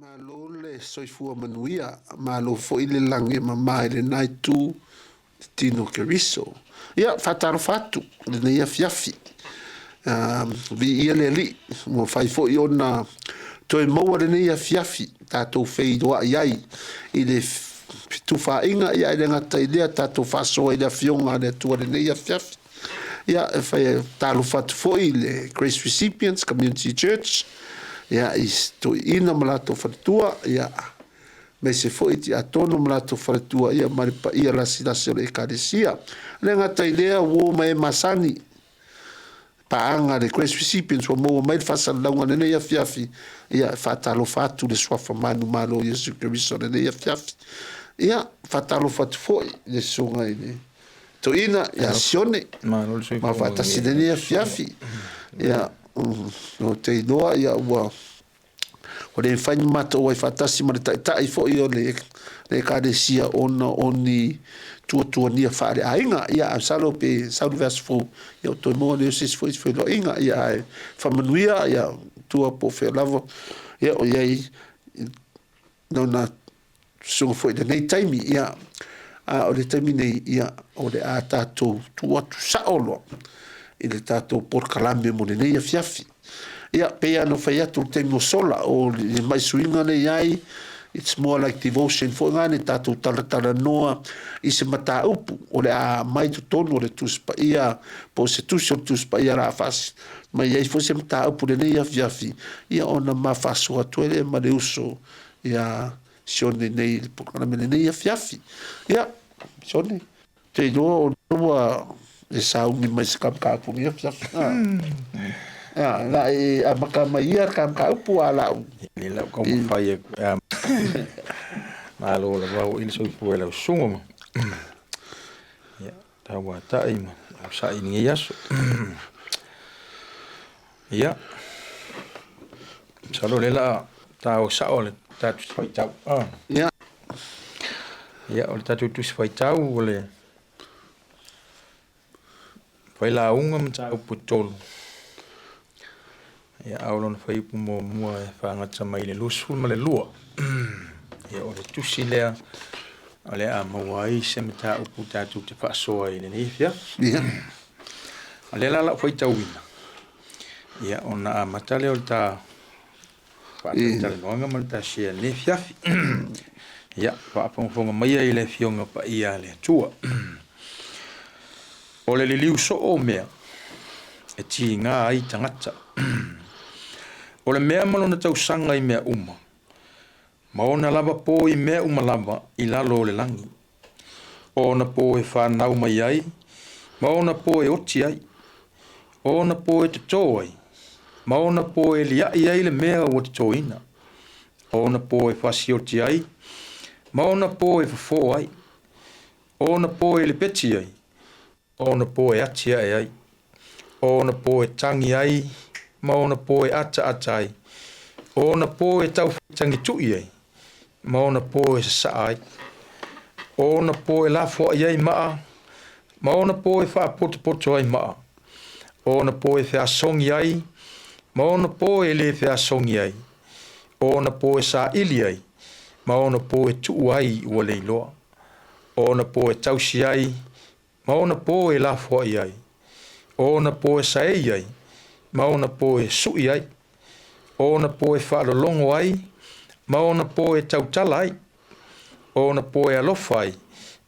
Malo le soifua manuia, malo foi le lagi e mama i lena itu te tino Keriso. Ia, faatalofa atu i lenei afiafi. Viia le Alii, ua mafai foi ona toe maua lenei afiafi tatou feiloai ai i le fetufaaiga, ia ae le gata i lea tatou faasoa i le Afioga a le Atua i lenei afiafi. Ia, e fai e talofa atu foi i le Grace Recipients Community Church, ia, i toeaiina ma latou faletua, ia, aemaise foi i tiakono ma latou faletua, ia, ma le paia lasilasi o le Ekalesia. E le gata i lea, uo ma e masani, paaga a le Grace Recipients ua maua mai le faasalalauga i lenei afiafi, ia, e faatalofa atu le suafa manumalo o Iesu Keriso i lenei afiafi. Ia, faatalofa atu foi i le susuga i le Toeaina ia Sione ma faatasi lenei afiafi. Ia, ou te iloa ia ua ua le mafai ona matou ai faatasi ma le taitai foi o le ekalesia ona o ni tuatuania faaleaiga. Ia, ae masalo pe sau le vaiaso fou, ia ua toe maua lea o se isi foi feiloaiga. Ia, ae faamanuia, ia, tua po o fea lava, ia, o i ai lona susuga foi i lenei taimi, ia, a o le taimi nei, ia, o le a tatou tuu atu sao loa i le tatou polokalame mo lenei afiafi. Ia, pei lava ona fai atu i le taimi ua sola, o le mai suiga lea i ai, it's more like devotion foi lena, ne tatou talatalanoa i se mataupu o le a aumai totonu o le Tusi Paia, po o se tusi o le Tusi Paia o le a faasi mai ai foi se mataupu i lenei afiafi, ia ona ma faasoa atu ai lea ma le uso ia Sione nei i le polokalame lenei afiafi. Ia, Sione, te iloa o lea ua e sauni mai se kamukaupu nei afiafi. Ah, la e amata mai ia le kamukaupu a lau. Le lau taumafai atu e malo lava ua i le soifua i lau susuga ma ia tauatai ma onosai i lenei aso. Ia, masalo o lea o le a ta o sao le tatou faitau. Ia. Ia, o le tatou Tusi Faitau o le Failauga mataupu e 3. Ia, a o lona fuaiupu muamua e faagata mai i le 22. Ia, o le tusi lea o le a maua ai se mataupu tatou te faasoa i lenei afiafi. Ia. O lea la o lau faitauina, ia ona amata lea o le ta faatalatalanoaga ma le ta share i lenei afiafi. Ia, faafogafoga maia i le Afioga Paia a le Atua. O le liliu soo o mea e tiga ai tagata. O le mea ma lona tausaga i mea uma, ma ona lava po i mea uma lava i lalo o le lagi. O ona po e fanau mai ai, ma ona po e oti ai. O ona po e totō ai, ma ona po e liaʻi ai le mea ua totōina. O ona po e fasioti ai, ma ona po e fofo ai. O ona po e lepeti ai, ma ona po e atiae ai. O ona po e tagi ai, ma ona po e ataata ai. O ona po e taufaitagituʻi ai, ma ona po e sasaa ai. O ona po e lafoai ai maa, ma ona po e faapotopoto ai maa. O ona po e feasogi ai, ma ona po e le feasogi ai. O ona po e saili ai, ma ona po e tuu ai ua leiloa. O ona po e tausi ai, ma ona po e lafoai ai. O ona po e saei ai, ma ona po e sui ai. O ona po e faalologo ai, ma ona po e tautala ai. O ona po e alofa ai,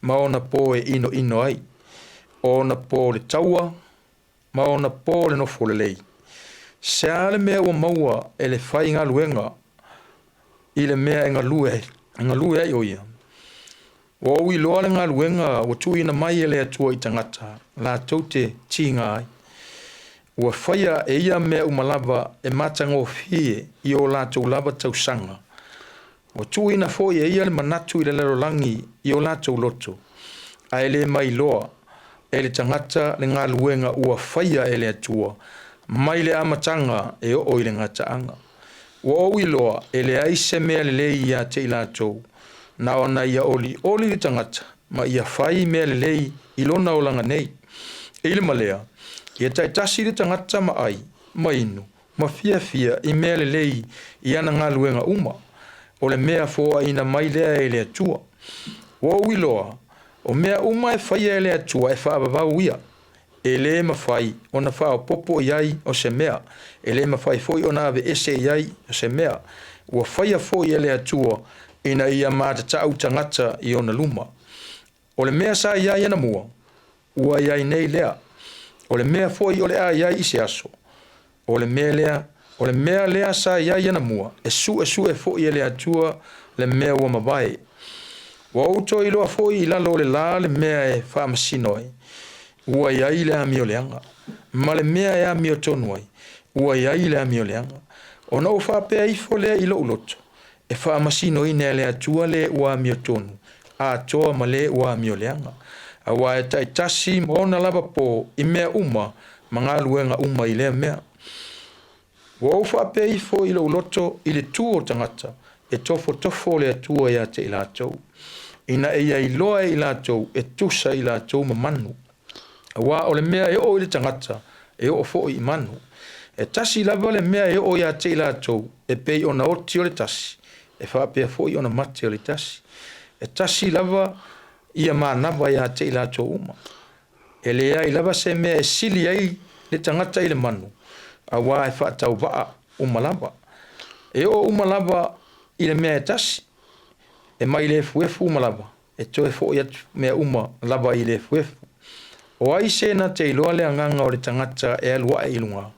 ma ona po e inoino ai. O ona po o le taua, ma ona po o le nofo lelei. Se a le mea ua maua e le faigaluega i le mea e galue ai o ia? Ua ou iloa le galuega ua tuuina mai e le Atua i tagata latou te tiga ai. Ua faia e ia mea uma lava e matagofie i o latou lava tausaga. Ua tuuina foi e ia le manatu i le lalolagi i o latou loto, ae le mailoa e le tagata le galuega ua faia e le Atua mai le amataga e oo i le gataaga. Ua ou iloa e leai se mea lelei ia te i latou, na ona ia olioli le tagata ma ia fai mea lelei i lona olaga nei. I le ma lea, ia taitasi le tagata ma ai, ma inu, ma fiafia i mea lelei i ana galuega uma. O le mea foaina mai lea e le Atua. Ua ou iloa, o mea uma e faia e le Atua e faavavau ia. E lē mafai ona faaopoopo i ai o se mea, e lē mafai foi ona aveese i ai o se mea. Ua faia foi e le Atua ina ia matatau tagata i ona luma. O le mea sa i ai anamua, ua i ai nei lea. O le mea foi o le a i ai i se aso. O le mea lea, o le mea lea sa i ai anamua, e suesue foi e le Atua le mea ua mavae. Ua ou toe iloa foi i lalo o le la le mea e faamasino ai, ua i ai le amioleaga, ma le mea e amiotonu ai, ua i ai le amioleaga. Ona ou faapea ifo lea i lou loto, e faamasinoina e le Atua le ua amiotonu, atoa ma le ua amioleaga. Auā e taitasi ma ona lava pō i mea uma ma galuega uma i lea mea. Ua ou faapea ifo i lou loto i le tu o tagata, e tofotofo le Atua ia te i latou, ina ia iloa e i latou e tusa i latou ma manu. Auā o le mea e oo i le tagata, e oo foi i manu. E tasi lava le mea e oo ia te i latou, e pei ona oti o le tasi, e faapea foi ona mate o le tasi. E tasi lava ia manava ia te i latou uma. E leai lava se mea e sili ai le tagata i le manu, auā e faatauvaa uma lava. E oo uma lava i le mea e tasi, e mai le efuefu uma lava, e toe foi atu mea uma lava i le efuefu. O ai se na te iloa le agaga o le tagata e alu ae i luga,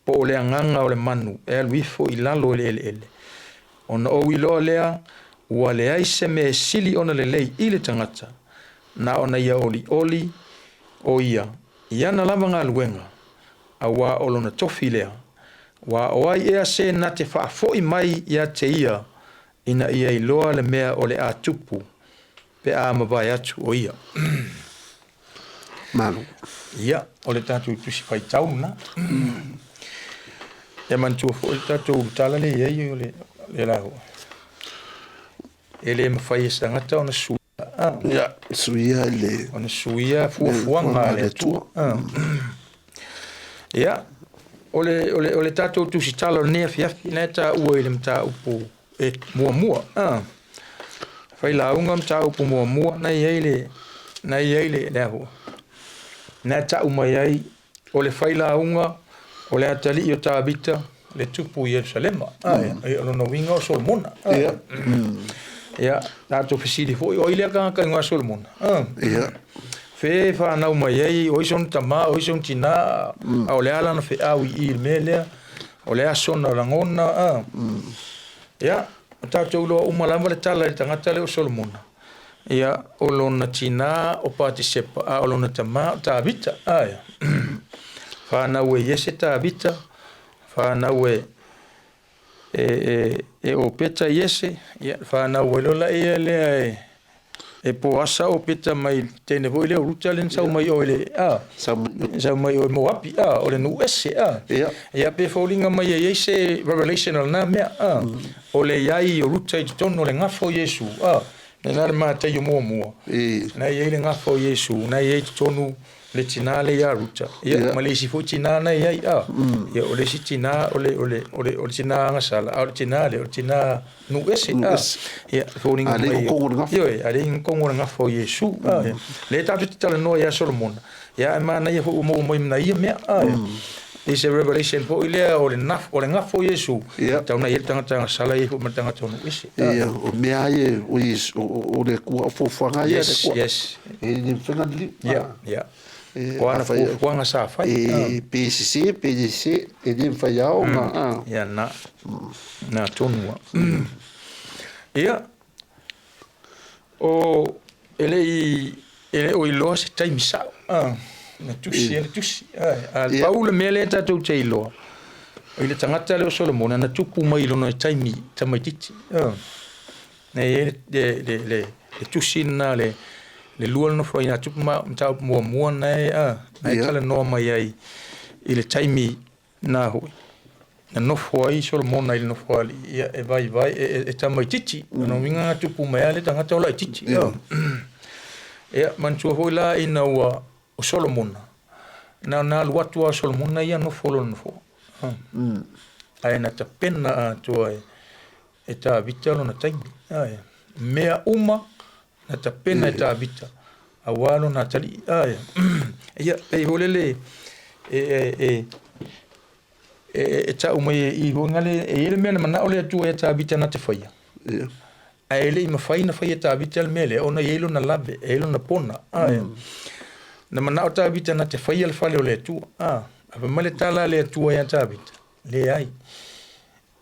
po o le agaga o le manu e alu ifo i lalo i le eleele? Ona ou iloa lea, ua leai se mea e sili ona lelei i le tagata, na ona ia olioli o ia i ana lava galuega, auā o lona tofi lea. Aua o ai ea se na te faafoi mai ia te ia ina ia iloa le mea o le a tupu pe a mavae atu o ia? Malo. Ia, o le tatou tusi faitau lena. Ia manatua foi le tatou tala lea i ai o le, le la E le mafai e se tagata ona suia. Ia, suia le ona suia fuafuaga a le Atua. Ia, o le tatou tusitala o lenei afiafi, na e taua i le mataupu e muamua. Failauga mataupu muamua na i ai le na i ai le le aho. Na e tau mai ai o le failauga o le atalii o Tavita le tupu i Ierusalema. Ah, o lona uiga o Solomona. Ia, tatou fesili foi, o ai lea tagata igoa Solomona? Fe whanau mai ai, o ai sona tama, o ai sona tina, a o le ala na feau i i le mea lea, o le aso na lagona. Ia, o tatou iloa uma lava le tala i le tagata lea o Solomona. Ia, o lona tina o Patisepa, a o lona tama o Tavita. Ia. Whanau e Iese Tavita, whanau e o Peta Iese, ia, whanau e lola ia lea e po asa o Peta mai tene foi lea o Ruta le sau mai o le a sau mai o Moapi a o le nu ese a. Ia pe foliga mai e ai se revelation o lena mea a. O le iai o Ruta i totonu o le gafa o Iesu a. Le na le matai o muamua. Na i ai le gafa o Iesu, na i ai totonu le tina le ia Ruta. Ia ma le isi foi tina na i ai a. Ia o le isi tina o le tina agasala, a o le tina le o le tina nu ese a. Ia foliga mai. Ia ale i kongo le gafa o Iesu a. Le tatou te talanoa ia Solomona. Ia e mana ia fo mo mo na ia mea a. Is a revelation foi lea o le naf o le gafa o Iesu. Tau na ia tagata agasala ia fo ma tagata o nu ese. Ia, o mea ai o Iesu o le kua o fuafuaga ia le kua. E le whenga li. Ia. O ana fuafuaga sa fai. E PCC, PDC, e le mawhai ao ngā. Ia, na tonu. Ia, o e le o iloa se taimi sao. Na tusi e le tusi. A pau le mea lea tatou te iloa. I le tagata lea o Solomona na tupu mai i lona taimi tamaitiiti. Na i ai le tusi na le lua lona foi na tupu ma mataupu muamua na e a na e talanoa mai ai i le taimi na hui. Na nofo ai Solomona i le nofo ali ia e vai vai e tamaitiiti. Na uiga na tupu mai a le tagata o laitiiti. Ia manatua foi la ina ua o Solomona. Na alu atu a Solomona ia nofo lona nofo. Ae na tapena atoa e e Tavita lona taimi. Ae. Mea uma na tapena e Tavita auā lona atalii. Ae. Ia, pei foi lele e e ta'u mai e i huaga le e i ai le mea na mana'o le Atua ia Tavita na te faia. Ae e le i mafai na faia Tavita le mea lea ona e i ai lona lave, e i ai lona pona. Ae. Na mana'o Tavita na te faia le fale o le Atua. A, ae fai mai le tala a le Atua ia Tavita, leai.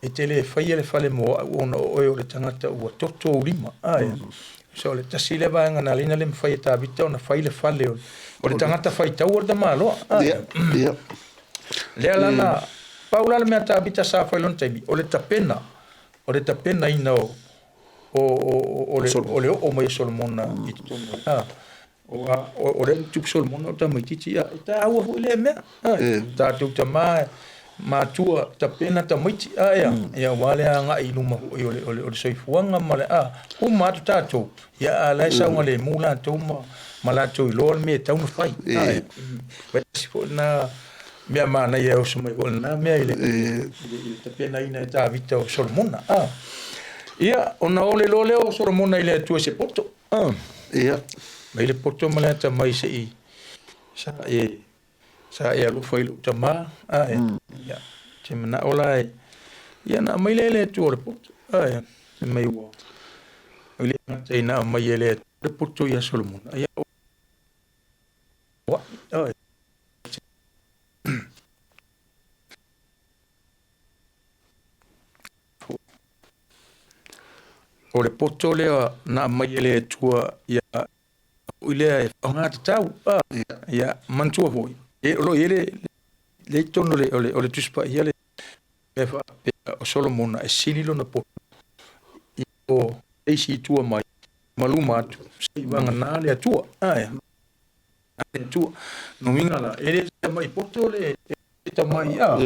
E te le faia le fale mo a'u ona o oe o le tagata ua toto ou lima. Ae. So o le tasi lea vaega na ala ai ona le mafai e Tavita ona fai le fale o le tagata faitau o le tamaloa. Ae. Lea la na pau la le mea a Tavita sa fai i lona taimi, o le tapena, o le tapenaina o o le oo mai o Solomona i totonu. O lea na tupu Solomona o tamaitiiti, e taua foi lea mea. Tatou tama matua tapena tamaiti, ia, ia aua le agai i luma foi o le soifuaga ma le a, uma atu tatou, ia a o la e saogalemu latou ma latou iloa le mea e tatau ona fai. Ua tasi foi lena mea manaia e oso mai foi lena mea i le tapenaina e Tavita o Solomona. Ia, ona ole loa lea o Solomona i le Atua i se poto. Ia. Mai le poto ma le atamai se i sa e sa e alofa i lou tama. Ae. Ia, te manao la e ia na aumai lea e le Atua o le poto. Ae. Mai ua e le gata ina aumai e le Atua le poto ia Solomona. Ia ua ae. O le poto lea na aumai e le Atua ia foi lea e faaaoga tatau. Ia manatua foi, o lo o i ai le i totonu o le Tusi Paia le mea faapea o Solomona e sili lona poto i o isi i tua mai ma luma atu seivagana le Atua. Ae, le Atua. Lona uiga la, e le tamai poto le tamai a.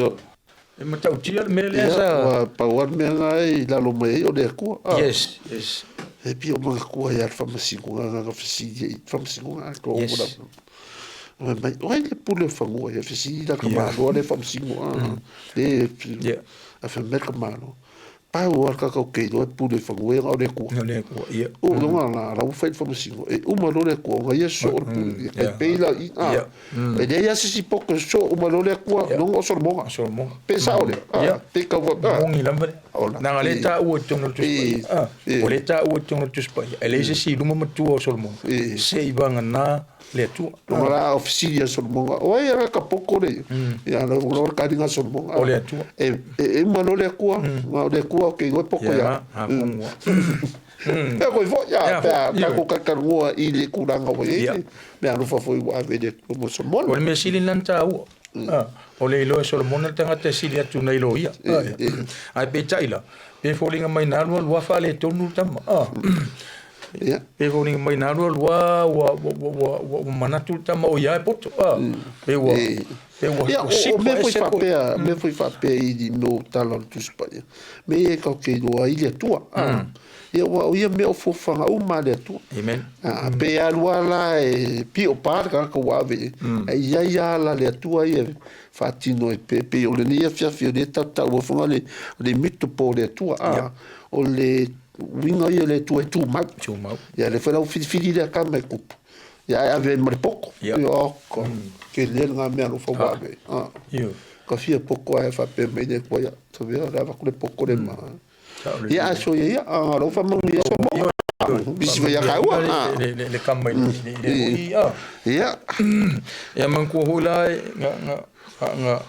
E matautia le mea lea sa. Ua pau lava le mea lena e i lalo mai ai o le Atua. Yes, yes. E pei o manatua ai lava le faamasinoga na fesili ai, faamasinoga atoa uma lava. Fai mai, o ai le pule o fanua? Ia fesili la tamaloa lea e faamasino a. Le, a fai mai le tamaloa, Pau lava le tagata ou te iloa e pule i fanua ia na o le Atua. O le Atua, ia. O lona la, la ua fai le faamasino, e uma loa le Atua ona ia sosoo le pule. Ia tai pei la i, a. E leai lava se isi poto e sosoo, uma loa le Atua, lona o Solomona. Solomona. Pe sao lea? Ia. Pe tau faapea. Moni lava lea. Leaga lea e taua i totonu o le Tusi Paia. O lea e taua i totonu o le Tusi Paia, e leai se isi i luma matua o Solomona, seivagana le Atua. Lona la o fesili a Solomona, o ai ala ka poto le, ia la o le kaliga a Solomona. O le Atua. E uma loa le Atua, na o le Atua o ke iloa e poto ia. Pea koe foi, ia, pea tatou talatalanoa i le tulaga ua i ai, mea alofa foi ua ave i le Atua mo Solomona. O le mea sili lena na taua, o le iloa e Solomona le tagata e sili atu nai lo ia. Ae peitai la, pe foliga mai na alu alu lava faaletonu le tama. Ia. Pe foliga mai na alu alu lava ua manatu le tama o ia e poto. Pe ua pe ua Ia, o mea foi faapea, mea foi faapea i mea o tala o le Tusi Paia, mea ia tatou te iloa ai le Atua. Ia, aua o ia mea o fofoga uma a le Atua. Amen. Pe alu lava la e pio pa le tagata ua ave i ai, ae i ai lava la le Atua ia e faatino ai pea. Pei o lenei afiafi o lea tatou te taua foi le mito po o le Atua. O le uiga ia o le Atua e tumau. Tumau. Ia, lea foi la ua filifili lea tama e tupu. Ia, ae ave ai ma le poto. Ia. Oka, tele lena mea alofa ua ave ai. Ka fia poto ae faapea mai le Atua, ia, tavea o le a avatu le poto le ma. Ia, a soia ia, a lau faamanuia ia Solomona. Bisi foi ia kāua. Le kama i le oi, a. Ia. Ia manatua foi la nga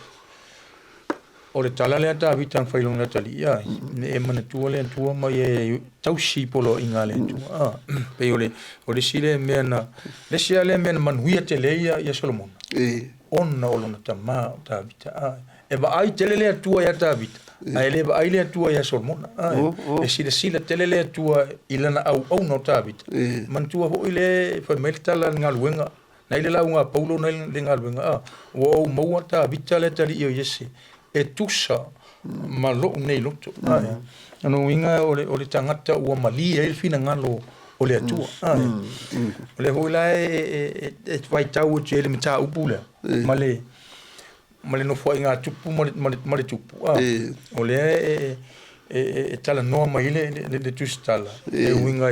o le tala lea Tavita na fai i lona atalii, a, ne i e manatua le Atua ma ia e tausi i poloaiga a le Atua. A, pei o le o le isi lea mea na le isi lava lea mea na manuia tele ai ia Solomona, ona o lona tama o Tavita. A, e vaai tele le Atua ia Tavita, ae le vaai le Atua ia Solomona. A, e silasila tele le Atua i lana auauna o Tavita. Manatua foi le fai mai le tala i le galuega Nai le lauga a Paulo nai le galuega a, ua ou maua Tavita le atalii o Iese e tusa ma lou nei loto. Ae, o lona uiga o le tagata ua malie ai le finagalo o le Atua. Ae, o lea foi la e faitau atu i ai le mataupu lea ma le nofoaiga a tupu ma le tupu. O lea e e talanoa mai ai le tusitala e uiga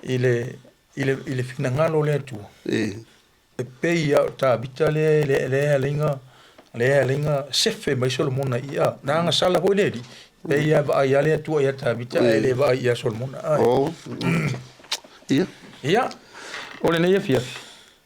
i le finagalo o le Atua. E pei lava o Tavita lea lea alaiga sefe mai Solomona i a. Na agasala foi le alii, pei lava vaai lava le Atua ia Tavita ae le vaai ia Solomona. Ia. Ia, o lenei afiafi,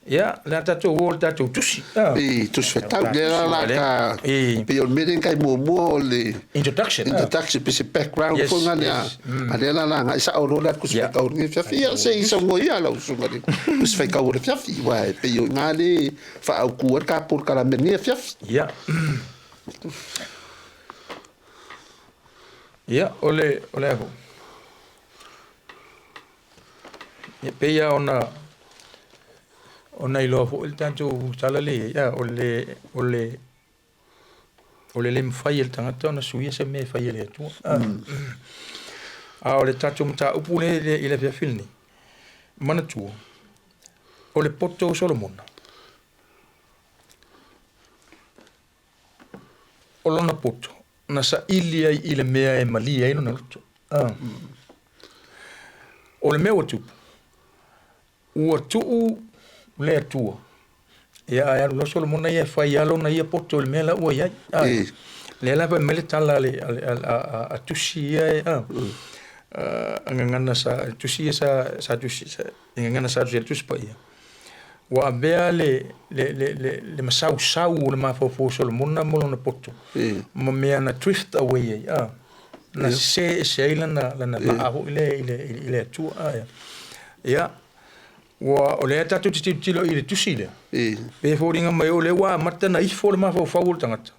ia, le a tatou o le tatou tusi. I, tusi faitau, lea la la ka, pei o le mea lea kai muamua o le introduction, introduction, pe se background foi nga lea, a lea la la ngai sao loa le tusi faitau o lenei afiafi. Ia, se i saunoa ia lau susuga i le tusi faitau o le afiafi, aua e pei o i ina le faaautu ai le ta polokalame i lenei afiafi. Ia. Ia, o le a foi. Ia, pei lava ona iloa foi le tatou tala lea i ai, o le le mafai e le tagata ona suia se mea e fai e le Atua. A o le tatou mataupu lea i le afiafi lenei, manatua, o le poto o Solomona, o lona poto, na saili ai i le mea e malie ai lona loto. O le mea ua tupu, ua tuu le Atua, ia ae alu loa Solomona ia e fai lava lona ia poto i le mea la ua i ai. Lea la fai mai le tala a tusi ia e a gagana sa tusi ia sa tusi i gagana sa tusi le Tusi Paia. Ua avea le masausau o le mafaufau o Solomona ma lona poto ma mea na drift away ai. Na sese ese ai lana vaa foi lea i le Atua. Ia, ua o lea tatou te tilotilo i le tusi lea. Pe foliga mai o lea ua amata na ifo le mafaufau o le tagata.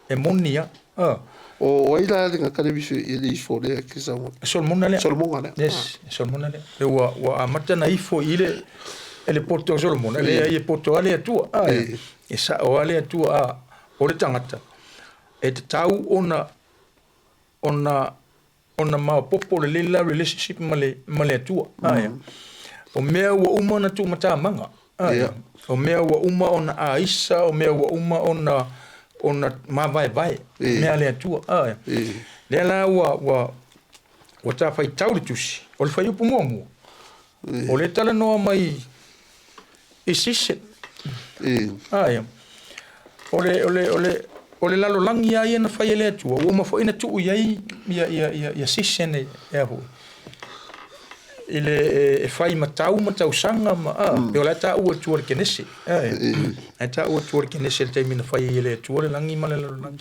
E moni lava. O ai la le gata le i le ifo lea ke saunoa? Solomona lea. Solomona lea. Yes, Solomona lea. E ua amata na ifo i le poto o Solomona. Lea e poto a le Atua. E sao a le Atua o le tagata. E tatau ona maopoopo lelei la relationship ma le Atua. O mea ua uma ona tuumatamaga. O mea ua uma ona aisa, o mea ua uma ona mavaevae, mea a le Atua. Lea la ua tafaitau le tusi, o le fuaiupu muamua, o le talanoa mai i season. O le lalolagi lava ia na fai e le Atua, ua uma foi na tuu i ai ia season e a foi. I le e fai matau ma tausaga ma pe o la e taua atu o le Kenese. E taua atu o le Kenese le taimi na fai ai e le Atua le lagi ma le lalolagi.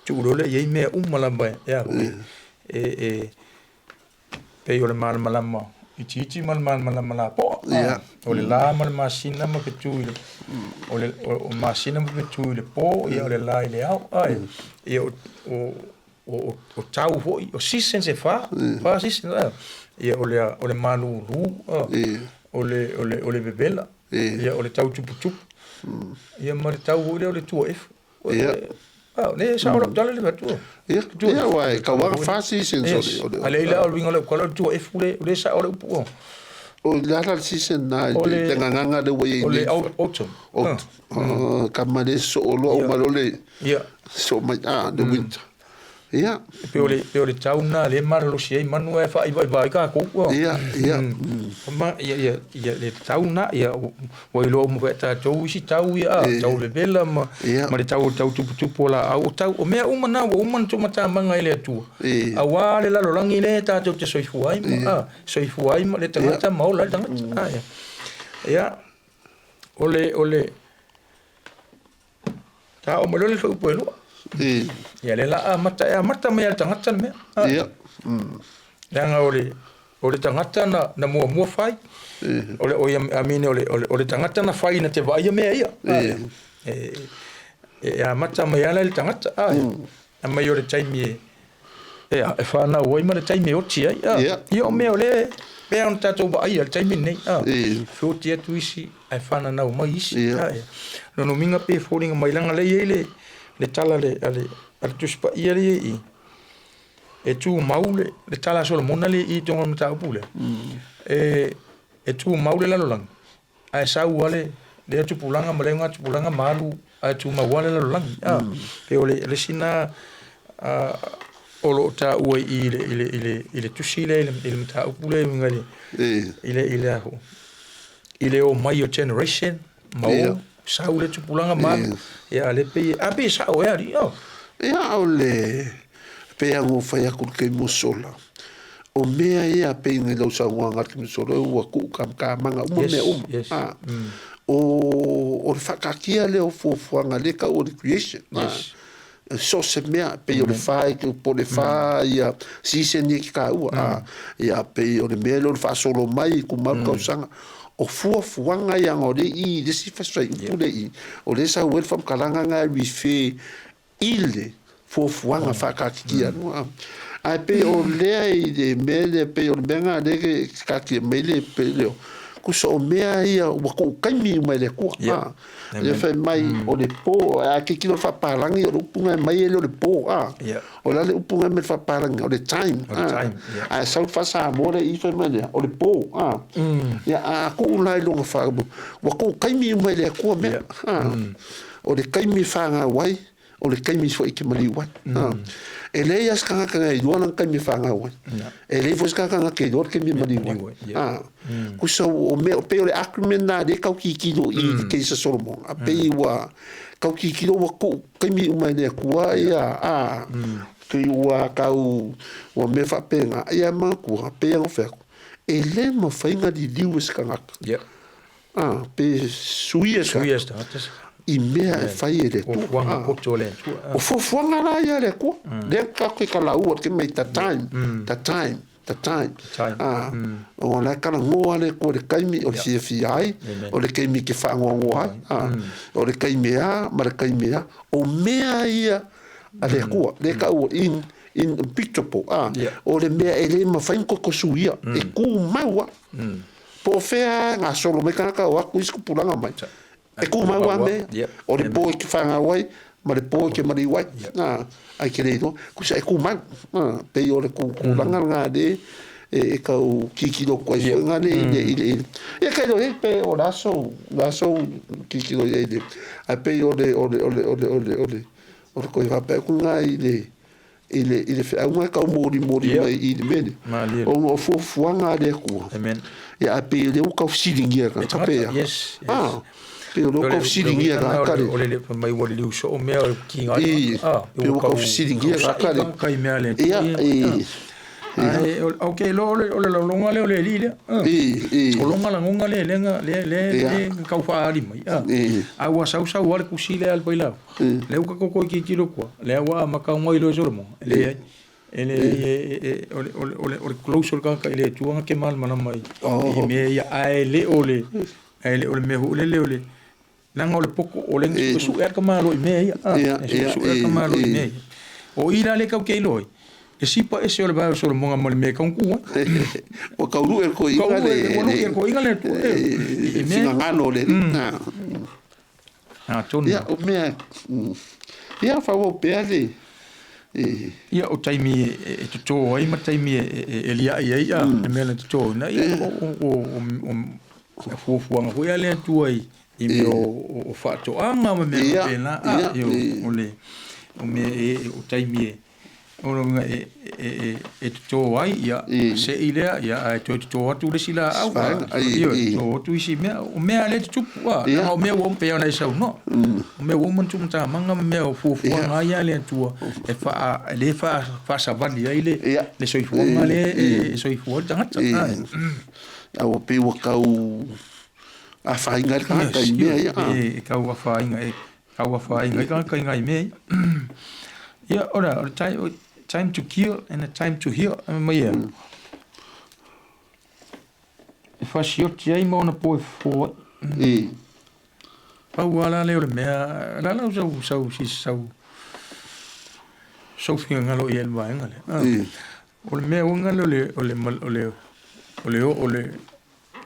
Tuu loa lea i ai mea uma lava e a foi. E pei o le malamalama itiiti ma le malamalama lapoa. O le la ma le masina ma fetu i le o le o masina ma fetu i le po, ia o le la i le ao. Ia o tau foi, o seasons e fa seasons. Ia o le malulu, o le vevela, ia o le tau tuputupu. Ia ma le tau foi lea o le tua efu. Le sa o lau tala le fatua. Ia, ua e kauaga fa seasons o le. Ale ila o le winga o le ukala o le tua efu le sa o le upu. O le ala le season na le nganganga le ua i O le autumn. Ka ma le so o loa o malo le so mai le winter. Ia. Pe o le tau na le malolosi ai manu e faaivaivai kākou. Ia, ia. Ma ia ia le tau na ia ua iloa uma foi e tatou isi tau ia tau vevela ma le tau tau tuputupu o laau o tau o mea uma na ua uma na tuumatamaga i le Atua. Auā le lalolagi lea tatou te soifua ai ma soifua ai ma le tagata ma ola ai le tagata. Ia o le ta o mai loa le fuaiupu e lua. Ia le la amata e amata mai a le tagata le mea. Ia. Leaga o le tagata na muamua fai. O le I mean o le tagata na fai na te vaaia mea ia. E amata mai ala i le tagata. A mai o le taimi e whanau ai ma le taimi e oti ai. Ia o mea o le pea ona tatou vaaia le taimi lenei. Feoti atu isi ae whananau mai isi. Lona uiga pe foliga mai laga lea i ai le tala a le Tusi Paia lea i e tumau le tala a Solomona lea i totonu o le mataupu lea. E tumau le lalolagi ae sau lava lea tupulaga ma lea tupulaga ma alu ae tumau lava le lalolagi. Pe o le isi na O lo o taua i i le i le i le i le tusi lea i le mataupu lea i le i le i le aho i le o mai o generation ma o sau le tupulaga ma ia le pe a pe sa o e ali o. Ia o le pe a ngo fai aku ke mo sola. O mea ia pe ngai lau saunoaga le solo ua ku kam ka manga uma mea uma. O le whakakia le o fuafuaga le ka o le creation. So se mea pe o le whai ke po le wha ia season ni ki ka ua. Ia pe o le mea le o le whaasolo mai ku mau kausanga. O fuafuaga ia ngā le i le si fasai upu le i. O le sa uel whamkalanga ngā rife i le fuafuaga whakakikia nua. Ai pe o lea i le mea le pe o le mea ngā le ke kakia mai le pe leo. Kusa o mea ia ua ko kaimi mai le kua. Le fai mai o le po a ke kilo whaparangi o le upunga mai e le o le po. O la le upunga mai whaparangi o le time. A sau whasa mo le i fai mai lea o le po. Ia a ko ulai longa wha ua ko kaimi mai le kua mea. O le kaimi whanga wai o le kaimi fo i ke mali wai. E le ia skanga kanga i luana kaimi whanga wai. E le fo skanga kanga ke luana kaimi mali wai. Kusa o me o pe o le agreement na le kau ki kilo i ke isa Solomon. A pe i wa kau ki kilo wa ku kaimi umai le kua ia Ke ua kau wa me whapenga ia makua pe ia ngofeako. E le mawhainga li liu e skangaka. Pe suia ska. I mea e whai e le tua. O fuanga poto le tua. O fuanga la ia le kua. Le ka ke ka la ua ke mei ta time, ta time, ta time. O la kala ngoa le kua le kaimi o le fia fia ai, o le kaimi ke wha ngoa ai, o le kaimi a, ma le kaimi a. O mea ia a le kua, le ka ua in impeachable. O le mea e le mawhain koko suia, e ku maua. Po whea ngā solo mai kanaka o aku isku pulanga mai. E ku maua me, o le po e ke whanga wai, ma le po e ke mari wai. Ai ke reiro, kusa e ku mau. Pe o le ku langa ngā le, e kau kikiro koe yeah. Ngā le, i le. Ia kai rohe, pe o laso kikiro i le. Ai pe o le, o le, o le, o le, o le, o le, o le koe whapea ku ngā i le, i le, i le whaunga kau mori mori mai i le mene. O ngā fuafuaga le kua. Amen. Ia a pe le ukau siringia ka kapea. Yes, yes. Pe o loko siringia ka kare. O le mai o le uso o mea o ki ngai. Pe o kau siringia ka kare. Kai mea le. Ia e. Ai okay lo o le longa le o le li le. I. O longa la ngonga le le le le kau whaari mai. A ua sau sau ale kusi le al paila. Le uka koko ki ki lo kua. Le ua makau mai lo solo mo. Le ele ole ole ole ole close ka ka ile tuanga ke mal mana mai. I me ia ai le ole. Ai le ole me hu le le ole. Nanga ole poko ole su er ka malo i me ia. Su er ka malo i me. O ira le kau ke loi. E sipa ese ole vai solo monga mo le me kau ku. O kau ru e ko inga le. O lu e ko inga le tu. E ngano le. Ah tonu. Ia o mea. Ia fa o pe ale. Ia o taimi e toto ai ma taimi e lia ai ia e mea le toto na ia o fuafuaga foi ale tu ai i mea o faatoaga ma mea faapena o le o mea e o taimi e o loga e toto ai ia se'i lea ia ae toe toto atu le isi laau ia toto atu isi mea o mea le tutupu o mea ua pei ona e saunoa o mea ua uma ona tuumatamaga ma mea o fuafuaga ai a le Atua e faa le faasavali ai le soifuaga le e soifua le tagata a ua pei ua kau afaina le tagata i mea ia e kau afaina e kau afaina i tagata i ngai mea ia ora o time to kill and a time to heal mai ia e fasioti ai ma ona po e fofo ai pau ala le o le mea la la sau sau si sau sau fingalo i el vaenga le o le mea unga le o le o le o le o le o le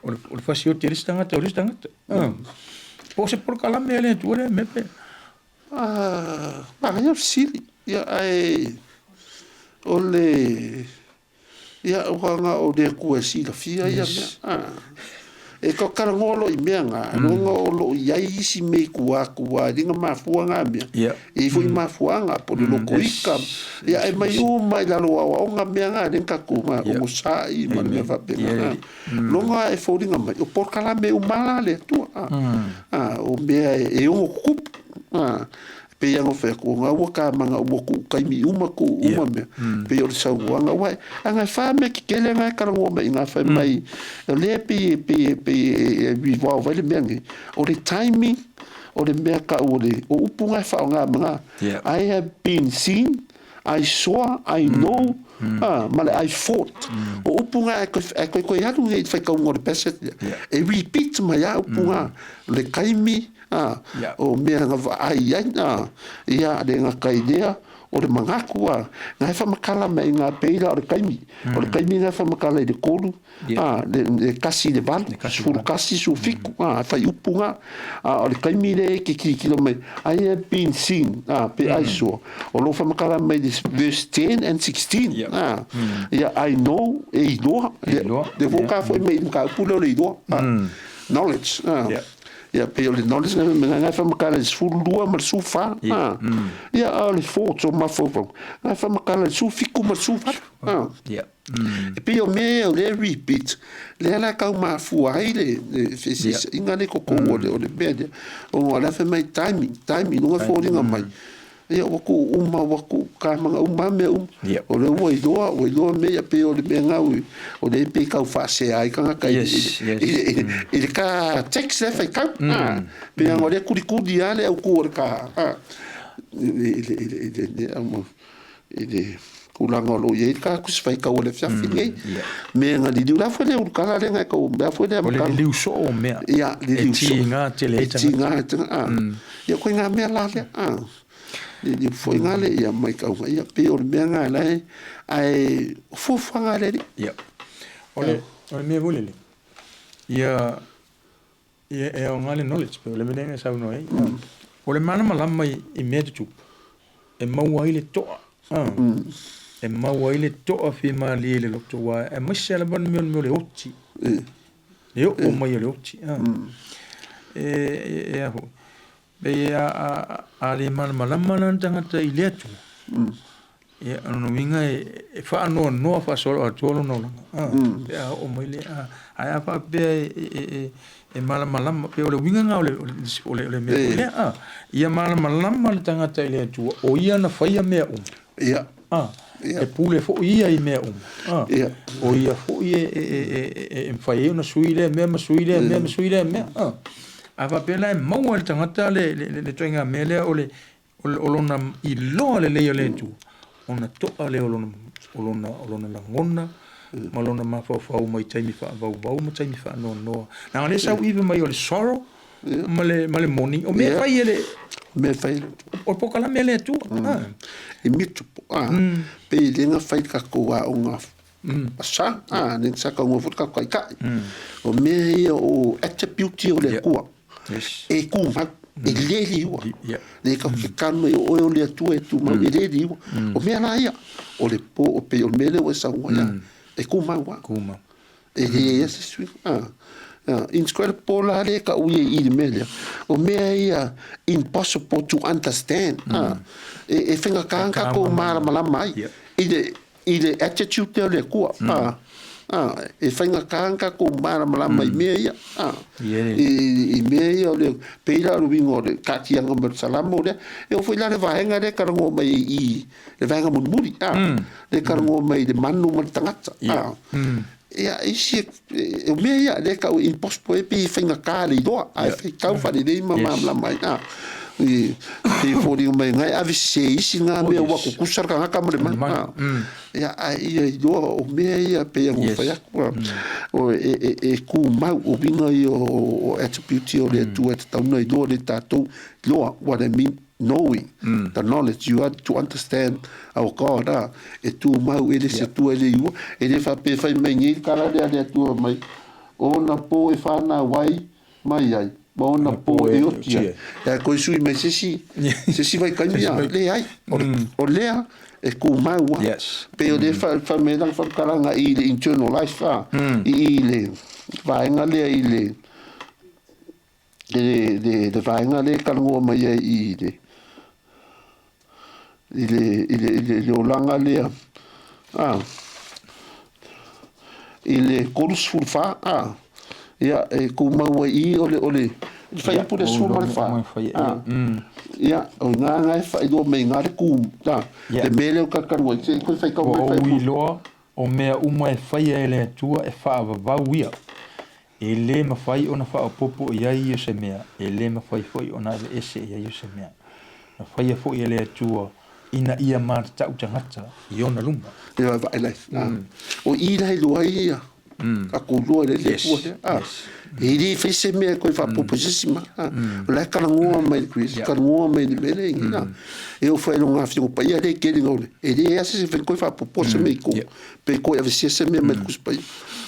o le fasioti le stanga o le stanga po se por kala me le tu le me pe ma ia sili ia ai o le ia o nga o le ku e sila fia ia mea. E ka talanoa loa i mea na, loga o lo o i ai isi mea i tua atu aua e le na mafua na mea. E i ai foi mafuaaga po o le lotoika, ia e mai uma i lalo o aoaoga mea na lea na tatou onosai ma le mea faapena. Loga e foliga mai o polokalame uma la a le Atua, o mea e ono tutupu. Pei lava ona fai atu, o lena ua tamaga ua tuu taimi uma, tuu uma mea, pei o le saunoaga. Aua ana e fa mea tetele na e talanoa mai i ina fai mai, o lea e pei e pei e pei e revolve ai le mea lenei, o le timing, o le mea tau o le, o upu na e faaaoga ma na, I have been seen, I saw, I know, ma le I fought. O upu na e toe toe alu nei i le faitauga o le passage lea, e repeat mai lava upu na, o le taimi, ā, o mea na vaai ai, ā, ia, le gata i lea, o le manatu, ā, na e whamakala mai ngā peira o le taimi. O le taimi na e whamakala i le 3, ā, le 1 i le 8, 11, 17, ā, e whai upu ngā. Ā, o le taimi le e ke kilikilo mai, I have been seen, ā, pe I saw. O lo whamakala mai le verse 10 and 16, ā, ia, I know, e iloa, le wōka foi mai i le mataupu lea o le iloa, ā, knowledge, ā. Ia, pei o le knowledge na me ngai whamakala i le 12 ma le 14. Yeah. Mm. Ia, a o le thoughts o mafaufau. Ngai whamakala i le 17 ma le 18. Ah. Yeah. Mm. E pei o mea o le repeat, lea la kau mafua ai le feseseaiga le koko o le o le mea lea. O la fai mai timing, timing, nunga foliga mai. Ia ua kuu uma, ua kuu kamaga uma mea uma. Yep. O lea ua iloa, ua iloa mea ia pei o le mea gau, o lea pei kau faasea ai tagata i, Yes, yes. i, i, i le ka text lea faitau. Ah, pei mm. o lea kulikuli lava le autu o le ka, ah, i, i, i, i, i, i, i, i le tulaga o lo o i ai le ka tusi faitau o le afiafi nei. Yeah. Mea na liliu la foi le ulukala lea na kau mea foi lea O le liliu soo o mea. Ia, liliu E soo. tiga tele ai E tagata. tiga tele, ah. Ia koe ngā mea la lea, ah. Liliu foi ngā le, ia mai kau ia pei o le mea ngā la e, ae o fuafuaga a le Alii. Ia. O le, o le mea foi lele, ia, ia e aoga le knowledge, pei o le mea lea na saunoa ai. O le malamalama i mea tutupu, e maua ai le toa. E maua ai le toa fimalie i le loto, aua aemaise lava le mea o le mea o le oti. Le oo mai o le oti. E a foi, pei a le malamalama la le tagata i le Atua, ia, o lona uiga e faanoanoa faasoloatoa lona olaga, pe a oo mai le, ae a faapea e malamalama, pei o le uiga lena o le mea foi lea, ia malamalama le tagata i le Atua, o ia na faia mea uma. Ia. E pule foi ia i mea uma. O ia foi e mafai ai ona sui lea mea ma sui lea mea ma sui lea mea. A faapea la e maua e le tagata le ituaiga mea lea o le o lona iloa lelei o le Atua, ona to'a lea o lona, o lona, o lona lagona ma lona mafaufau mai taimi faavauvau ma taimi faanoanoa. Leaga o lea e sau ive mai o le sorrow ma le, ma le mourning, o mea e fai e le, Mea e fai e le o le polokalame a le Atua. I mutable, pei e le na fai le tatou aoga sa, le sa taua foi le tatou taitai. O mea ia o attribute o le Atua, e tumau, e le liua. Le tatou te tanu ai o oe o le Atua e tumau, e le liua. O mea la ia, o le po, o pei o le mea lea ua e saunoa i ai, e tumau lava. E le i ai se suiga. Incredible la lea e tau ia i le mea lea. O mea ia impossible to understand. E faigata ona tatou malamalama ai i le attitude lea o le Atua. E faigata ona tatou malamalama i mea ia. I mea ia o le, pei la o le uiga o le taatiaga mai o le Salamo lea. E oo foi la le vaega lea e talanoa mai ai i i, le vaega mulimuli, lea e talanoa mai i le manu ma le tagata. Ia, isi, o mea ia, lea e tau impossible e pei e faigata le iloa, ae faitau faalelei ma malamalama ai. I, pei e foliga mai na e ave sese isi na mea ua tutusa le tagata ma le manu. Ia, ae ia iloa o mea ia pei ona fai atu, o e tumau, o uiga ia o attribute ia o le Atua e tatau ona iloa e tatou, iloa what I mean. Knowing, the knowledge, you have to understand our God, ā, e tumau, e le se Atua e le iua, e le faapea e fai mai nei le tala lea a le Atua mai, o ona pō e whānau ai mai ai, ma ona pō e oti ai. Ae koe sui mai se isi, se isi vaitaimi, ā, leai, o lea E kumau a. Yes. Pei o le fai mai lana faamatalaga i le internal life a. I le vaega lea i le vaega lea e talanoa mai ai i le olaga lea a i le 34 a. Ia, e kumau ai i o le fuaiupu le 14. Ia, o gā e faailoa mai gā le ku a le mea lea o talatalanoa ai se koe faitau Ua mai ou fuaiupu. Iloa o mea uma e faia e le Atua e faavavau ia. E lē mafai ona faaopoopo i ai o se mea, e lē mafai foi ona aveese i ai o se mea. Na faia foi e le Atua ina ia matatau tagata i ona luma. Ia vaai lai o i la iloa ai ia tatou lua le Atua lea a. E le fai se mea e koe faaopoopo i se isi ma o la e talanoa mai le Kristo, talanoa mai le mea lea ina e oo foi i lona Afioga Paia le tele o le e le ase se fai koe faaopoopo se mea i tou pe koe avesia se mea mai le Tusi Paia.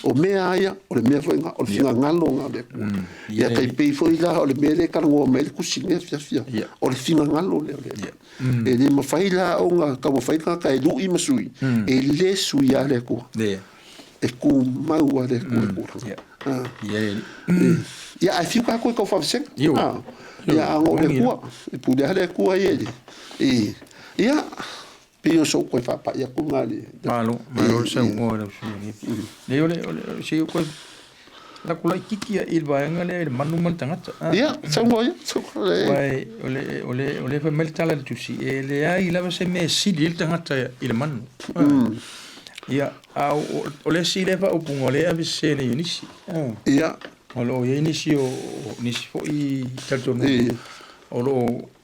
O mea a ia, o le mea foi o le finagalo na o le Atua. Ia tai pei foi la o le mea lea e talanoa mai le Tusi lea fiafia, o le finagalo lea o le Atua. E le mafai la ona taumafai le tagata e lui ma sui, e le sui a le Atua. E tumau a le Atua le tulaga. Ia, ae fiu tatou i tau faavasega. Ia, a o le Atua e pule lava le Atua ia i ia pei o sou toe faapai atu na le. Malo, malo le saunoa i lau susuga. Nei o le se koe la kula tiki i le vaega lea i le manu ma le tagata. Ia, saunoa ia. Uai o le fai mai le tala i le tusi e leai lava se mea e sili ai le tagata i le manu. Ia, a o le isi lea faaupuga o lea e avesese nei e nisi. O lo o i ai nisi o nisi foi talitonuga o lo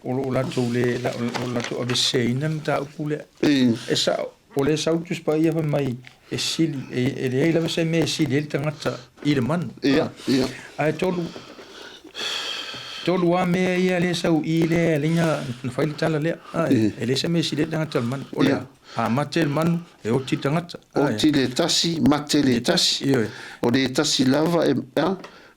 o latou le o latou aveseseina le mataupu lea. E sao o le sau Tusi Paia fai mai e sili e leai lava se mea e sili ai le tagata i le manu. Ia, ia. Ae tolu a mea ia lea sau i lea lea na fai le tala lea. E leai se mea e sili ai le tagata i le manu. O le a mate le manu e oti le tagata. Oti le tasi, mate le tasi. O le tasi lava e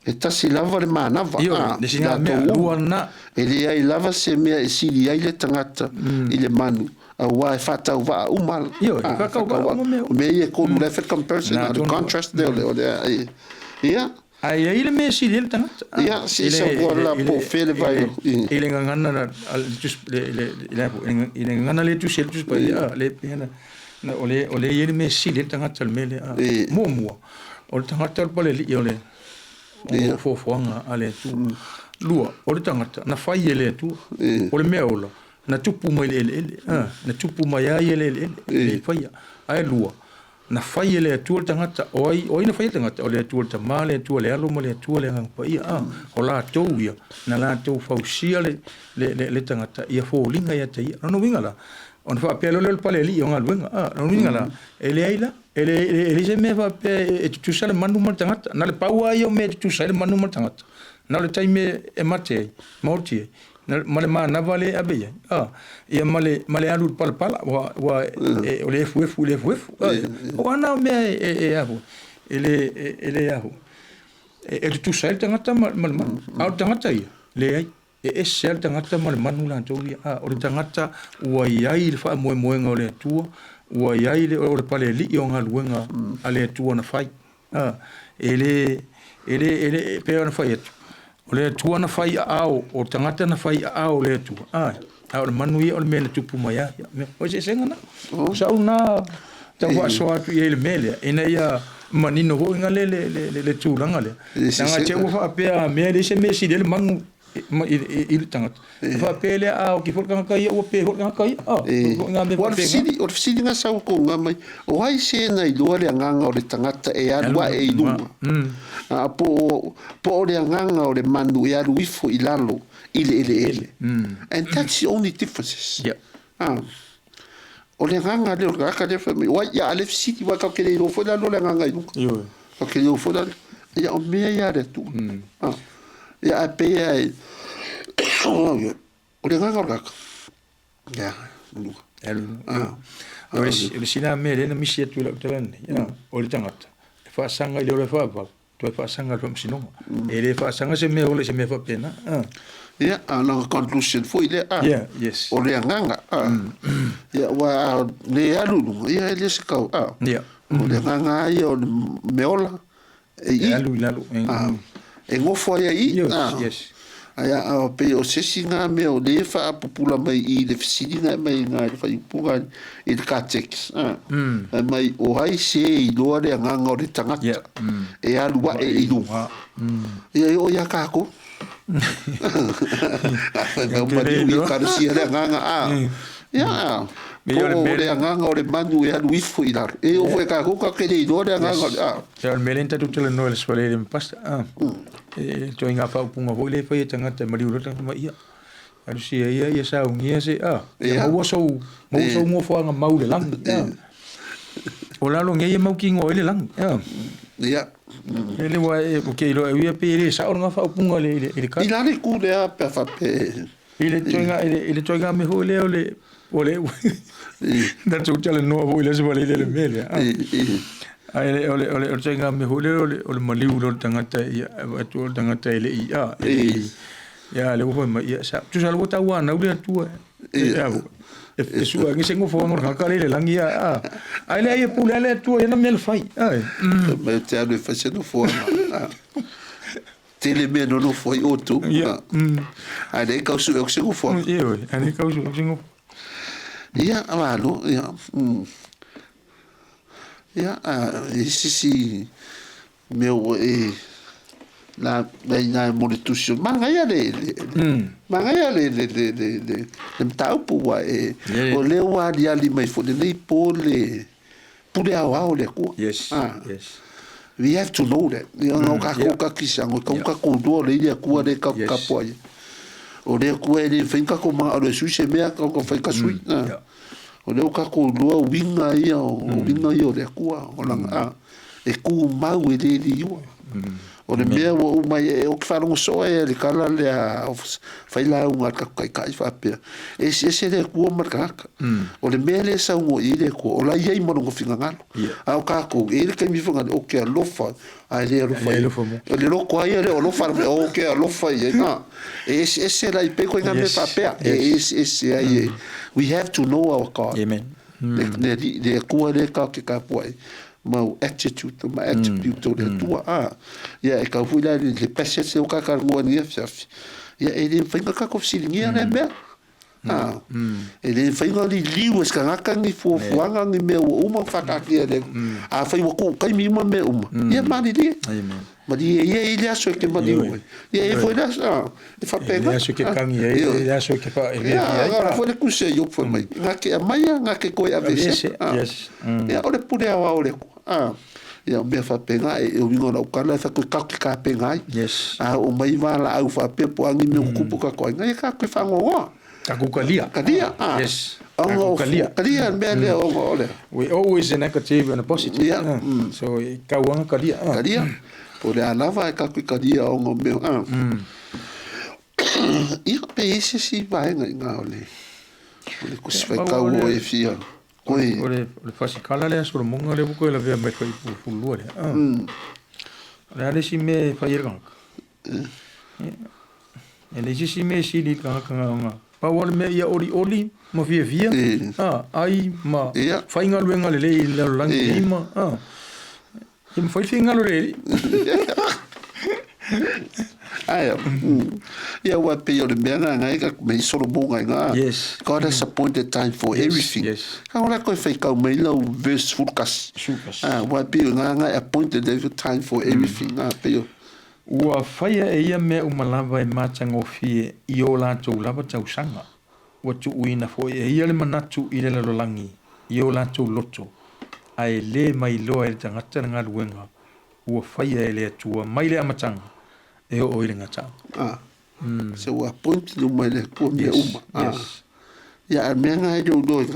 e tasi lava le manava. Le sina mea lua na. E leai lava se mea e sili ai le tagata i le manu auā e faatauvaa uma. Faatauvaa uma mea. O mea ia e tolu la e fai comparison, le contrast lea o le ia. Ae i ai le mea e sili ai le tagata. Ia, si sa la po fe le vai. I le gagana i le gagana le tusi le Tusi Paia le pena o le i ai le mea e sili ai le tagata le mea lea. Muamua, o le tagata o le paleli'i o le o foafoaga a le Atua. Lua, o le tagata na fai e le Atua. O le mea ola na tupu mai le eleele, na tupu mai ai e le eleele le faia. Ae lua, na fai e le Atua le tagata. O ai na fai le tagata? O le Atua le Tamā, le Atua le Alo ma le Atua le Agaga Paia. O latou ia na latou fausia le tagata ia foliga ia te ia. Lona uiga la, ona faapea loa lea o le palealii o galuega. Lona uiga la, e leai la, e leai se mea faapea e tutusa le manu ma le tagata. Na le pau lava ia o mea e tutusa ai le manu ma le tagata. Na o le taimi e mate ai, maoti ai, ma le manava le ave i ai. Ia ma le alu i le palapala, ua o le efuefu i le efuefu. O ana o mea e ahu, e le ahu. E tutusa ai le tagata ma le manu. A o le tagata ia, leai. E ese lava le tagata ma le manu latou ia. O le tagata ua i ai le faamoemoega o le Atua, ua i ai o le palealii o galuega a le Atua na fai. E le, e le, e le, pei ona fai atu. O le Atua na fai aao, o le tagata na fai aao o le Atua. A o le manu ia o le mea na tupu mai ai. O se eseesega na. O sau na tau faasoa atu i ai le mea lea, ina ia manino foi nga le tulaga lea. Leaga te ua faapea mea leai se mea e sili ai le manu i le tagata. Faapea lea a oti foi le tagata ia ua pe foi le tagata ia. O le fesili, o le fesili na sau tonga mai, o ai se na iloa le agaga o le tagata e alu ae i luga? Po o le agaga o le manu e alu ifo i lalo i le eleele. And that's the only differences. O le agaga lea o le tagata lea fai mai, o ai ia a le fesili wa kau ke le iloa foi lalo le agaga i luga. Kau ke le iloa foi lalo. Ia o mea ia a le Atua. Ia a pe ia e o le agaga o le tagata. Ia, luga. O le sina mea lea na misi atu i lau tala nei, o le tagata e faasaga i le ola e faavalu, toe faasaga i le faamasinoga. E le faasaga se mea ola i se mea faapena. Ia, a o lana conclusion foi lea, a. Yeah, yes. O le agaga, a. Ia, aua a le alu i luga, ia e le se kau, a. Yeah. O le agaga lava ia o le meaola e i. E alu i lalo. A, e nofo ai i, Yes, a. yes. Ae a pei o se isi na mea o lea e faapupula mai i le fesili na e aumai i ina i le faaiupuga i le Katekis, a. Fai mai, o ai se e iloa le agaga o le tagata Yeah. e alu ae i luga? Ia e oo ia kākou. Fai mai o maliu i Ekalesia le agaga, a. Ia, po o le agaga o le manu e alu ifo i lalo. E oo foi i kākou ka ke le iloa le agaga o le, a. Ia, o le mea lea na tatou talanoa i le Aso Faraile ma Pastor, a. E ituaiga faaupuga foi lea e fai e tagata e maliu loa le tagata ma ia. Alu sia ia ia saunia se, a. Ia maua sou, maua sou nofoaga mau i le lagi, a. O lalo nei e mautinoa ai le lagi, a. Ia. E le ua e, ou te iloa e uia pe le sao lena faaupuga i le, i le I lalo i ku lea pe a faapea I le ituaiga, i le ituaiga mea foi lea o le, o le, tatou talanoa foi i le Aso Faraile i le mea lea. Ae le, o le, o le, o le ituaiga mea foi lea o le, o le maliu loa o le tagata ia, avatu o le tagata e le i, a, e le i, ia, lea ua fai mai, ia, sa, tusa lava ua tauanau le Atua, e, a, e sue ane se nofoaga o le tagata lea i le lagi, a, a, ae leai e pule lava le Atua i ana mea na fai, ae. Fai mai ou te alu e fai se nofoaga. Tele mea nonofo ai outou. Ia. Ae le kau sue o se nofoaga. Ia, oi, ae le kau sue o se nofoaga. Ia, malo, ia. Ia, e sisi mea ua e na nei na mo le tusi o manaia le le manaia le le le le le le mataupu ua e o lea ua aliali mai foi lenei po le pule aoao o le Atua. Yes, ah. Yes. We have to know that. Ia o kākou kakisa, o kau kākou lua o le ili Atua le kau Yes. kapoa ia. O le Atua e le whai kākou mga alo e sui se mea kau kau whai ka sui. Yeah. O lea o kākou lua winga ia, o winga ia o le Atua. O langa, ah, e kū mau e le li iua. O le mea ua uma ai e o ke faalogo soo ai le kala lea o fai lauga a le tatou taitai faapea, e eseese le Atua ma le tagata. O le mea lea e saunoa i ai le Atua, o la e i ai ma lona finagalo. A o tatou, e i ai le taimi foi o ke alofa, ae le alofa Le i ai. alofa mo. O le loko lava ia lea o alofa, o ke alofa i ai. Na, e eseese la i pei koe ngā mea faapea, e eseese ai e. We have to know our God. Amen. Le, le, le Atua lea ka ke kapua ai. Mau attitude ma attribute o le Atua. A, ia e kau foi la le passage o ka ka ngoa ni afiafi. Ia e le mawhai nga kako fesiligia lea mea. A, e le mawhai nga liliu e skangaka ni fuafuaga ni mea ua uma whakaakia le. A whai ua kuu kaimi uma mea uma. Ia malilie. Amen. Malie ia i le aso e ke maliu ai. Ia e foi le aso, a, e E whapenga. le aso ke kangi ai, e le aso ke wha, e Ia, ai. ala foi le kuse i opu mai. Ngā ke amaia, ngā ke koe avese. Avese, Ah. yes. Ia, o le pule awa o le kua. Ah. Ia, o mea whapenga, e o winga lau kala, e whakoe kau ki ka penga ai. Yes. Ah, o mai wā la au whapea po angi me o kupu ka koe. Ngai ka koe whangoa. Taku kalia. Kalia, ah. Yes. Onga Taku o kalia. Kalia, mea lea onga o lea. We always a negative and a positive. Yeah. Ah. So, e kauanga kalia. Ah. Kalia. O le alava e ka koe kalia onga o mea. Ah. Ia, pe ese si vaenga i ngā o le. O le kusi whai kau o e fia. Koe. O le, o le whasikala lea, Solomonga lea ko e lavea mai whai pulua lea. Ah. O le a le isi mea e fai e le tagata. E le isi mea e sili i le tagata nga nga. Pau o le mea ia olioli ma fiafia, ah, ai ma Ia. fai galuega lelei i le lalolagi E. nei ma, ah. Ia mafai le finagalo o le Alii. Ae, Ia ua pei o le mea na ngai ka mei Solomonga i ngā. Yes. God has appointed time for Yes, everything. yes. Ka ora koe whai kau mai lau verse full kasi. Sefulu kasi. Ah, ua pei o ngā ngai appointed every time for everything. Ah, pei o. Ua faia e ia mea uma lava e matagofie i o latou lava tausaga, ua tuuina foi e ia le manatu i le lalolagi i o latou loto, ae lē mailoa e le tagata le galuega ua faia e le Atua mai le amataga e oo i le gataga. Ah, se ua appointed uma e le Atua mea Yes, uma. Ah. yes. Ia, a mea ngā e leo loa i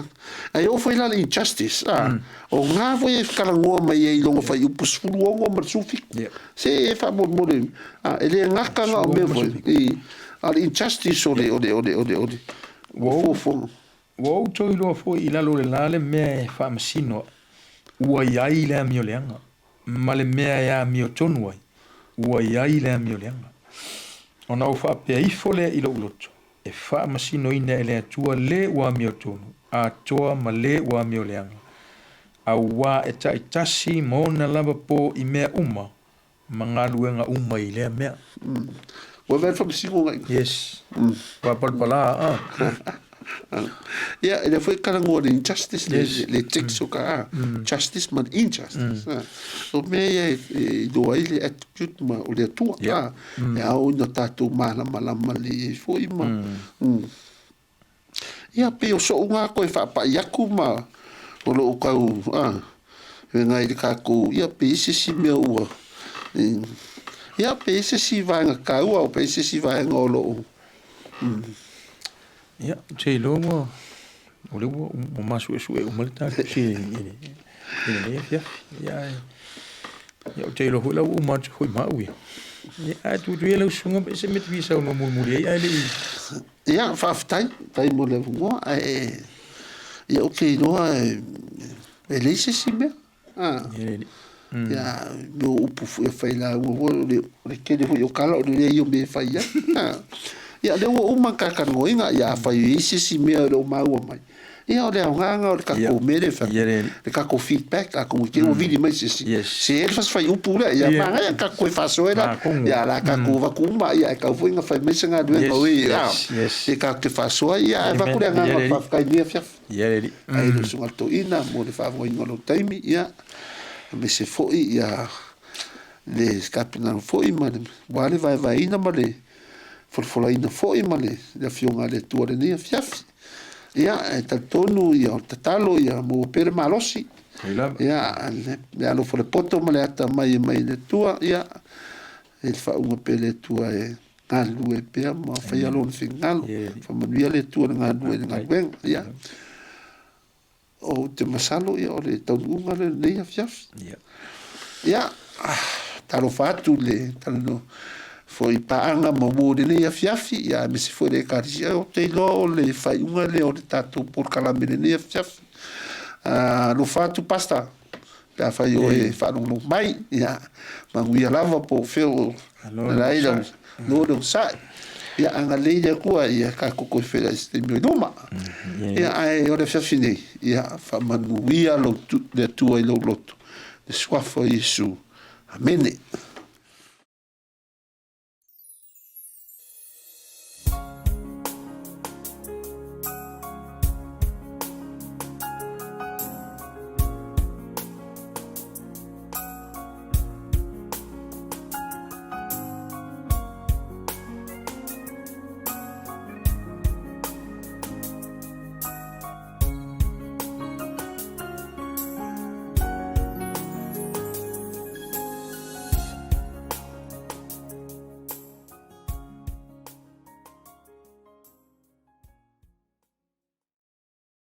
Ai o foi la le injustice, ah. O ngā foi e whakarangoa mai e i longa whai upu 16 ma le 17. Yeah. Se e whamolemole, ah, e le ngaka ngā o mea foi. I, a le injustice o le, o le, o le, o le, o le, Ua o ou, fuafuaga. ua ou toe iloa foi i lalo o le la le mea e faamasino ua i ai le amioleaga, ma le mea e amiotonu ai, ua i ai le amioleaga. Ona ou faapea ifo lea i lou loto, e faamasinoina e le Atua le ua amiotonu, atoa ma le ua amioleaga, auā e taitasi ma ona lava po i mea uma ma galuega uma i lea mea. Ua vaai le faamasinoga i Yes. Faapalapala a. Ia, e lea foi talanoa le injustice, le text o ka justice ma le injustice. O mea ia e iloa ai le attribute ma o le Atua. E ao ina tatou malamalama lelei ai foi ma. Ia, pei o so'u na toe faapa'i atu ma o loo tau feagai i le tatou, ia pe i ai se isi mea ua, ia pe i ai se isi vaega taua pe i ai se isi vaega o loo. Ia, ou te iloa ua o lea ua ua masuesue uma le tatou fesiligia i lenei afiafi. Ia, ae ia ou te iloa foi la ua uma atu foi ma au ia. Ia, ae tuu atu ia lau susuga pe se mea e te fia saunoa mulimuli ai ae le i. Ia, faafetai, faafetai mo le avanoa, ae ia ou te iloa e leai se isi mea. Ia, mea o upu foi e fai lauga foi, o le tele foi o tala o le leai o mea e fai ai. Ia, o lea ua uma ona talatalanoaina, ia afai e i ai se isi mea e le o maua mai, ia o le aoga lena o le tatou mea lea e fai, le tatou feedback, atonu i te i ua vili mai se isi, se le fasi-fuaiupu lea, ia manaia tatou toe faasoa la, ia o le a tatou avatu uma, ia ae tatau foi ona fai mai se galuega o e, e tatou te faasoa, ia ae avatu le agaga o le faafetai i lenei afiafi. Ae le Susuga i le Toeaina mo le faavoaina o lou taimi, ia, aemaise foi ia le tapenaga foi ma le, aua le vaevaeina ma le folafolaina foi ma le Afioga a le Atua i lenei afiafi. Ia, e talitonu ia o le tatalo ia maua pea le malosi. Ia, le alofa o le poto ma le atamai e mai i le Atua, ia, e le faauuga pea le Atua e galulue pea ma faia lona finagalo. Faamanuia le Atua i le galulue i le galuega. Ia, ou te masalo ia o le taunuuga lea o lenei afiafi. Ia, talofa atu i le talanoa foi paaga ma uo i lenei afiafi, ia aemaise foi le Ekalesia. Ou te iloa o le faaiuga lea o le tatou polokalame i lenei afiafi. Alofa atu Pastor, pe afai o e faalogologo mai, ia, manuia lava po o fea o ala ai lau lo le onosai. Ia, agalelei le Atua, ia tatou toe feiloai i se taimi o i luma. Ia, ae o le afiafi nei, ia, faamanuia le Atua i lou loto, i le suafa o Iesu. Amene.